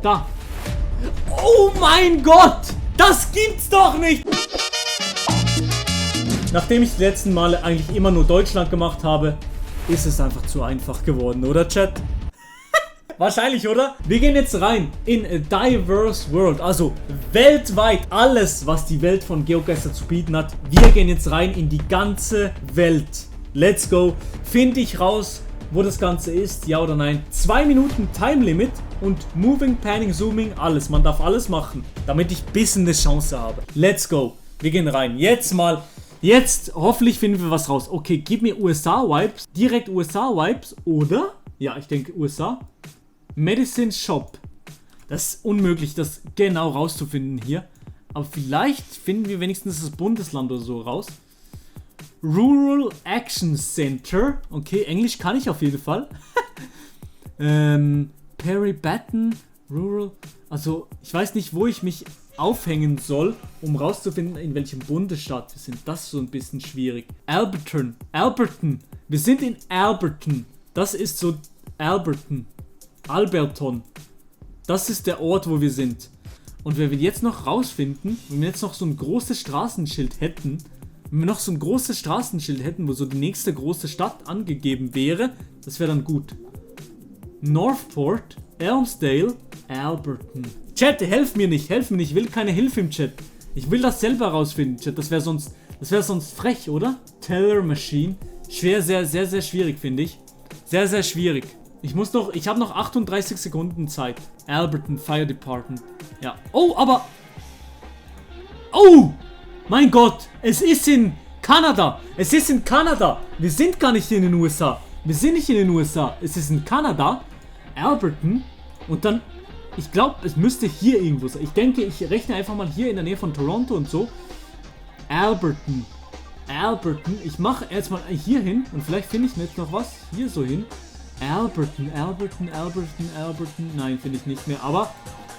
Da. Oh mein Gott! Das gibt's doch nicht! Nachdem ich die letzten Male eigentlich immer nur Deutschland gemacht habe, ist es einfach zu einfach geworden, oder Chat? Wahrscheinlich, oder? Wir gehen jetzt rein in a diverse world, also weltweit alles, was die Welt von GeoGuessr zu bieten hat. Wir gehen jetzt rein in die ganze Welt. Let's go. Finde ich raus, wo das Ganze ist, ja oder nein. 2 Minuten Time Limit und Moving, Panning, Zooming, alles. Man darf alles machen, damit ich ein bisschen eine Chance habe. Let's go. Wir gehen rein. Jetzt hoffentlich finden wir was raus. Okay, gib mir USA-Vibes. Direkt USA-Vibes, oder? Ja, ich denke USA. Medicine Shop. Das ist unmöglich, das genau rauszufinden hier. Aber vielleicht finden wir wenigstens das Bundesland oder so raus. Rural Action Center. Okay, Englisch kann ich auf jeden Fall. Perry Batten. Rural. Also, ich weiß nicht, wo ich mich aufhängen soll, um rauszufinden, in welchem Bundesstaat wir sind. Das ist so ein bisschen schwierig. Alberton. Wir sind in Alberton. Das ist so Alberton. Das ist der Ort, wo wir sind. Und wenn wir jetzt noch rausfinden, wenn wir jetzt noch so ein großes Straßenschild hätten, wo so die nächste große Stadt angegeben wäre, das wäre dann gut. Northport, Elmsdale, Alberton. Chat, helf mir nicht, ich will keine Hilfe im Chat. Ich will das selber rausfinden, Chat, das wäre sonst frech, oder? Teller Machine. Schwer, sehr, sehr, sehr schwierig, finde ich. Sehr, sehr schwierig. Ich habe noch 38 Sekunden Zeit. Alberton Fire Department. Ja. Oh, aber... Oh! Mein Gott! Es ist in Kanada! Wir sind gar nicht in den USA! Es ist in Kanada. Alberton. Und dann... Ich glaube, es müsste hier irgendwo sein. Ich denke, ich rechne einfach mal hier in der Nähe von Toronto und so. Alberton. Ich mache jetzt mal hier hin. Und vielleicht finde ich jetzt noch was. Hier so hin. Alberton. Nein, finde ich nicht mehr. Aber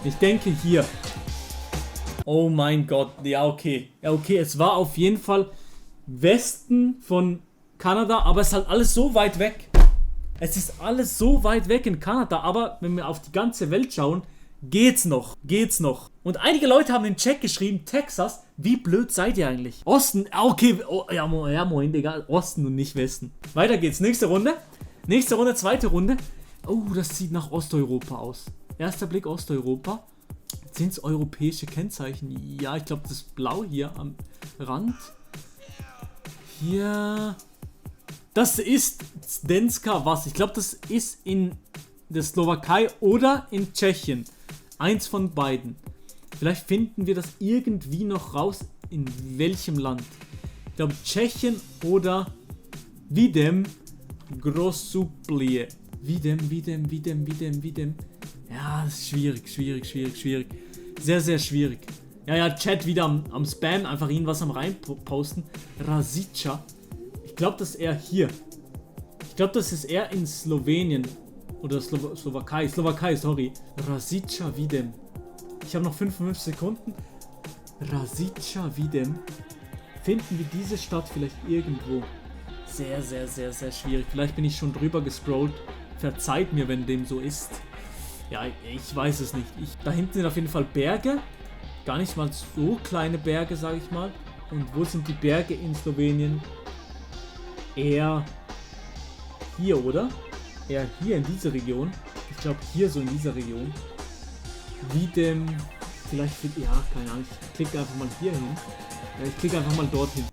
ich denke hier. Oh mein Gott. Ja, okay. Es war auf jeden Fall Westen von Kanada. Aber es ist halt alles so weit weg. Es ist alles so weit weg in Kanada. Aber wenn wir auf die ganze Welt schauen, geht's noch. Und einige Leute haben in den Chat geschrieben, Texas, wie blöd seid ihr eigentlich? Osten. Okay. Oh, ja, moin, Digga. Osten und nicht Westen. Weiter geht's. Nächste Runde, zweite Runde. Oh, das sieht nach Osteuropa aus. Erster Blick Osteuropa. Sind es europäische Kennzeichen? Ja, ich glaube, das ist blau hier am Rand. Hier. Das ist Zdenska was? Ich glaube, das ist in der Slowakei oder in Tschechien. Eins von beiden. Vielleicht finden wir das irgendwie noch raus, in welchem Land. Ich glaube, Tschechien oder Videm. Grossuplie. Videm. Ja, das ist schwierig. Sehr, sehr schwierig. Ja, Chat wieder am Spam. Einfach ihnen was am reinposten. Rasica. Ich glaube, das ist eher hier. Ich glaube, das ist eher in Slowenien. Oder Slowakei. Sorry. Rasica Videm. Ich habe noch 55 Sekunden. Rasica Videm. Finden wir diese Stadt vielleicht irgendwo? Sehr, sehr, sehr, sehr schwierig. Vielleicht bin ich schon drüber gescrollt. Verzeiht mir, wenn dem so ist. Ja, ich weiß es nicht. Da hinten sind auf jeden Fall Berge. Gar nicht mal so kleine Berge, sage ich mal. Und wo sind die Berge in Slowenien? Eher hier, oder? Eher hier in dieser Region. Ich glaube hier so in dieser Region. Wie dem... Vielleicht... Ja, keine Ahnung. Ich klicke einfach mal hier hin. Ja, ich klicke einfach mal dorthin.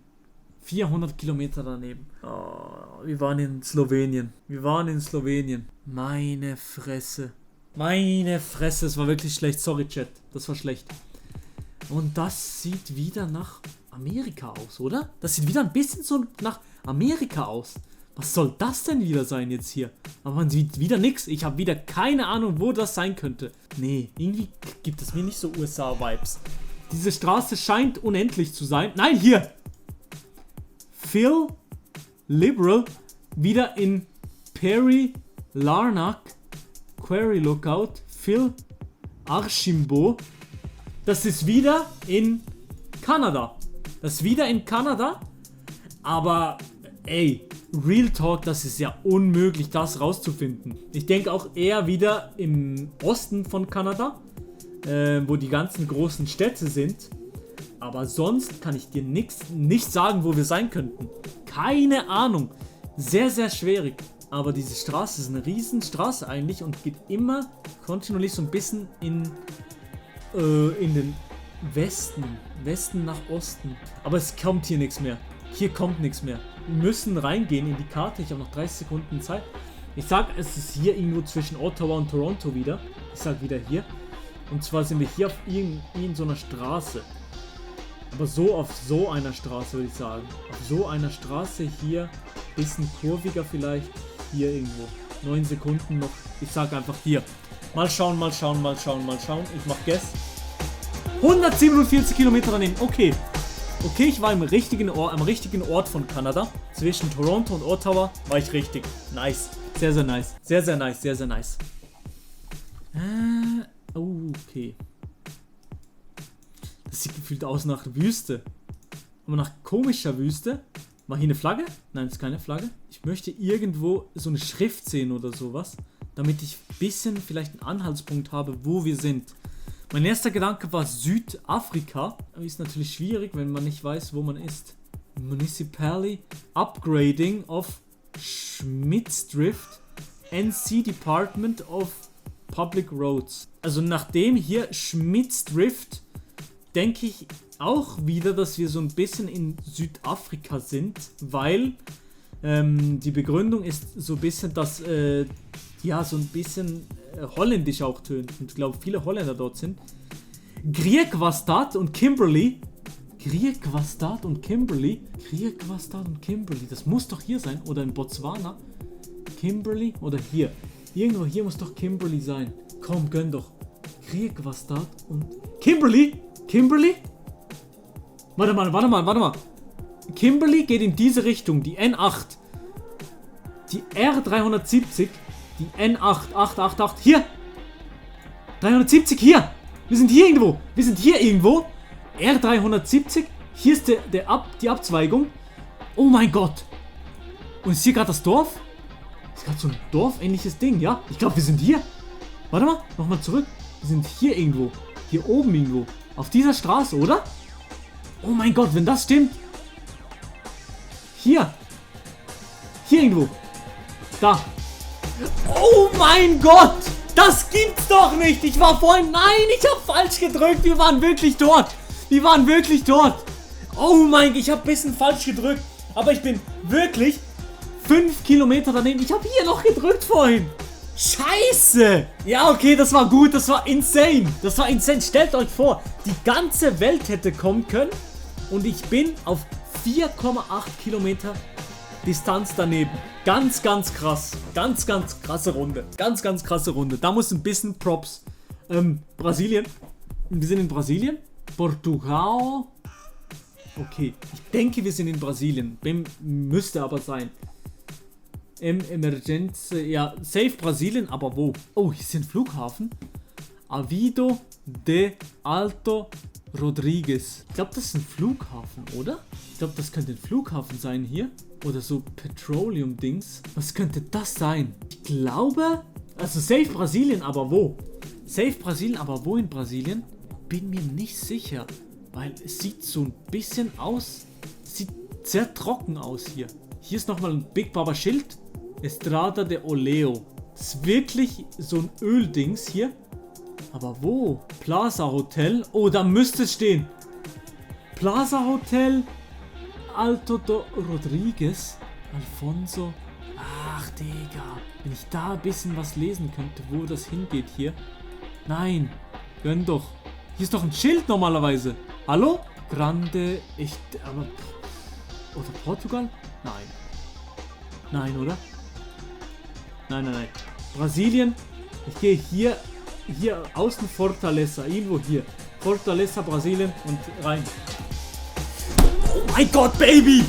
400 Kilometer daneben. Oh, wir waren in Slowenien. Meine Fresse. Es war wirklich schlecht. Sorry, Chat. Das war schlecht. Und das sieht wieder nach Amerika aus, oder? Das sieht wieder ein bisschen so nach Amerika aus. Was soll das denn wieder sein jetzt hier? Aber man sieht wieder nichts. Ich habe wieder keine Ahnung, wo das sein könnte. Nee, irgendwie gibt es mir nicht so USA-Vibes. Diese Straße scheint unendlich zu sein. Nein, hier! Phil Liberal. Wieder in Perry Larnack. Quarry Lookout. Phil Archimbault. Das ist wieder in Kanada. Aber, ey, Real Talk, das ist ja unmöglich, das rauszufinden. Ich denke auch eher wieder im Osten von Kanada, wo die ganzen großen Städte sind. Aber sonst kann ich dir nicht sagen, wo wir sein könnten. Keine Ahnung. Sehr, sehr schwierig. Aber diese Straße ist eine Riesenstraße eigentlich und geht immer kontinuierlich so ein bisschen in den Westen nach Osten. Aber es kommt hier nichts mehr. Hier kommt nichts mehr. Wir müssen reingehen in die Karte. Ich habe noch 30 Sekunden Zeit. Ich sag, es ist hier irgendwo zwischen Ottawa und Toronto wieder. Ich sag wieder hier. Und zwar sind wir hier auf so einer Straße. Aber so auf so einer Straße würde ich sagen. Auf so einer Straße hier. Bisschen kurviger vielleicht. Hier irgendwo. 9 Sekunden noch. Ich sag einfach hier. Mal schauen. Ich mach Guess. 147 Kilometer daneben. Okay. Okay, ich war am richtigen Ort von Kanada. Zwischen Toronto und Ottawa war ich richtig. Nice. Sehr, sehr nice. Sehr, sehr nice. Sehr, sehr nice. Okay. Das sieht gefühlt aus nach Wüste. Aber nach komischer Wüste. War hier eine Flagge? Nein, das ist keine Flagge. Ich möchte irgendwo so eine Schrift sehen oder sowas. Damit ich ein bisschen vielleicht einen Anhaltspunkt habe, wo wir sind. Mein erster Gedanke war Südafrika. Aber ist natürlich schwierig, wenn man nicht weiß, wo man ist. Municipality Upgrading of Schmitzdrift NC Department of Public Roads. Also nachdem hier Schmitzdrift, denke ich auch wieder, dass wir so ein bisschen in Südafrika sind, weil die Begründung ist so ein bisschen, dass ja so ein bisschen holländisch auch tönt und ich glaube viele Holländer dort sind. Griekwastad und Kimberley. Griekwastad und Kimberley. Das muss doch hier sein oder in Botswana. Kimberley oder hier. Irgendwo hier muss doch Kimberley sein. Komm, gönn doch. Griekwastad und Kimberley. Warte mal. Kimberley geht in diese Richtung, die N8. Die R370, die N8, 888, hier. 370, hier. Wir sind hier irgendwo. R370, hier ist die Abzweigung. Oh mein Gott. Und ist hier gerade das Dorf? Ist gerade so ein dorfähnliches Ding, ja? Ich glaube, wir sind hier. Warte mal, nochmal zurück. Wir sind hier irgendwo. Hier oben irgendwo. Auf dieser Straße, oder? Oh mein Gott, wenn das stimmt. Hier. Hier irgendwo. Da. Oh mein Gott. Das gibt's doch nicht. Ich war vorhin... Nein, ich habe falsch gedrückt. Wir waren wirklich dort. Oh mein Gott, ich habe ein bisschen falsch gedrückt. Aber ich bin wirklich 5 Kilometer daneben. Ich habe hier noch gedrückt vorhin. Scheiße! Ja, okay, das war gut, das war insane. Stellt euch vor, die ganze Welt hätte kommen können und ich bin auf 4,8 Kilometer Distanz daneben. Ganz krass. Ganz krasse Runde. Da muss ein bisschen Props. Brasilien. Wir sind in Brasilien. Portugal. Okay, ich denke, wir sind in Brasilien. Müsste aber sein. Emergency, ja, safe Brasilien, aber wo? Oh, hier ist ein Flughafen. Avido de Alto Rodrigues. Ich glaube, das ist ein Flughafen, oder? Ich glaube, das könnte ein Flughafen sein hier. Oder so Petroleum-Dings. Was könnte das sein? Ich glaube, also safe Brasilien, aber wo? In Brasilien? Bin mir nicht sicher. Weil es sieht so ein bisschen aus. Sieht sehr trocken aus hier. Hier ist nochmal ein Big Baba Schild. Estrada de Oleo. Das ist wirklich so ein Öldings hier. Aber wo? Plaza Hotel. Oh, da müsste es stehen. Plaza Hotel Alto do Rodrigues. Alfonso. Ach, Digga. Wenn ich da ein bisschen was lesen könnte, wo das hingeht hier. Nein. Gönn doch. Hier ist doch ein Schild normalerweise. Hallo? Grande. Aber. Oder Portugal? Nein, oder? Nein. Brasilien. Ich gehe hier außen Fortaleza. Irgendwo hier. Fortaleza, Brasilien und rein. Oh mein Gott, Baby!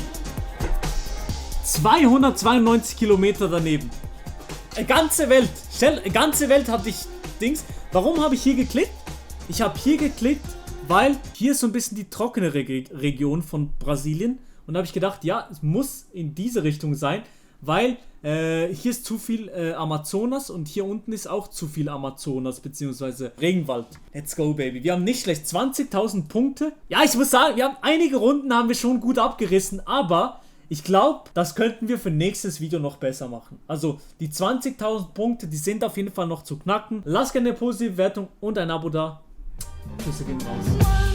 292 Kilometer daneben. Ganze Welt hatte ich Dings. Warum habe ich hier geklickt? Ich habe hier geklickt, weil hier ist so ein bisschen die trockene Region von Brasilien. Und da habe ich gedacht, ja, es muss in diese Richtung sein, weil hier ist zu viel Amazonas und hier unten ist auch zu viel Amazonas bzw. Regenwald. Let's go, Baby. Wir haben nicht schlecht 20.000 Punkte. Ja, ich muss sagen, wir haben einige Runden haben wir schon gut abgerissen, aber ich glaube, das könnten wir für nächstes Video noch besser machen. Also die 20.000 Punkte, die sind auf jeden Fall noch zu knacken. Lasst gerne eine positive Wertung und ein Abo da. Grüße gehen raus.